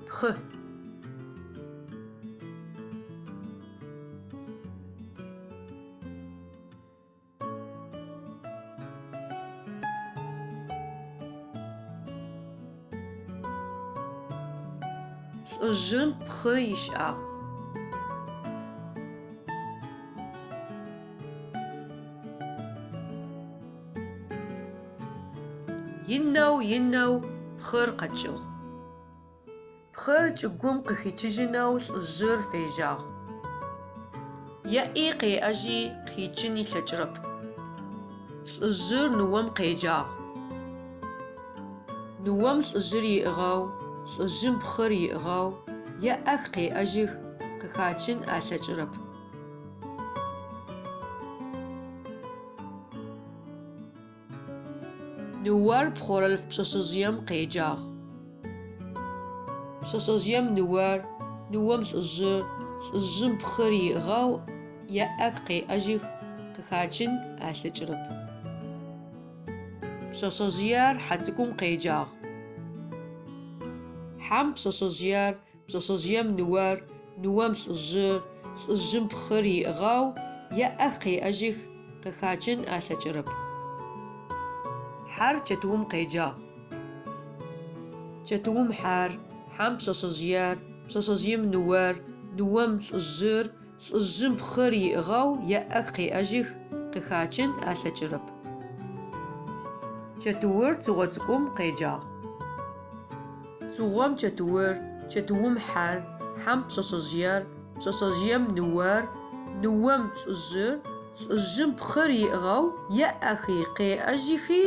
Пхъы. Лӏыжъым пхъы ищыӏагъ. Инэу, инэу пхъыр къэкӏыгъ. Пхъыр чӏыгум къыхичыжьынэу лӏыжъыр фежьагъ. Еӏи къеӏэжьи къыхичын ылъэкӏырэп. Лӏыжъыр ныом къеджагъ. Ныом лӏыжъыр иӏыгъэу, лӏыжъым пхъыр иӏыгъэу еӏэх къеӏэжьых, къыхачын алъэкӏырэп. Ныор пхъорэлъф пшъэшъэжъыем къеджагъ. Пшъэшъэжъыем ныор, ныом лӏыжъыр, лӏыжъым пхъыр иӏыгъэу еӏэх къеӏэжьых, къыхачын алъэкӏырэп. Пшъэшъэжъыер хьэ цӏыкӏум къеджагъ. Хьэм пшъэшъэжъыер, пшъэшъэжъыем ныор, ныом лӏыжъыр, лӏыжъым пхъыр иӏыгъэу еӏэх къеӏэжьых, къыхачын алъэкӏырэп. Хьэр чэтыум къеджагъ. Чэтыум хьэр, хьэм пшъэшъэжъыер, пшъэшъэжъыем ныор, ныом лӏыжъыр, лӏыжъым пхъыр иӏыгъэу еӏэх къеӏэжьых, къыхачын алъэкӏырэп. Чэтыур цыгъо цӏыкӏум къеджагъ. Цыгъом чэтыур, чэтыум хьэр, хьэм пшъэшъэжъыер, пшъэшъэжъыем ныор, ныом лӏыжъыр, лӏыжъым пхъыр иӏыгъэу еӏэхи къеӏэжьыхи,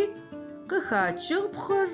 къыхачыгъ пхъыр.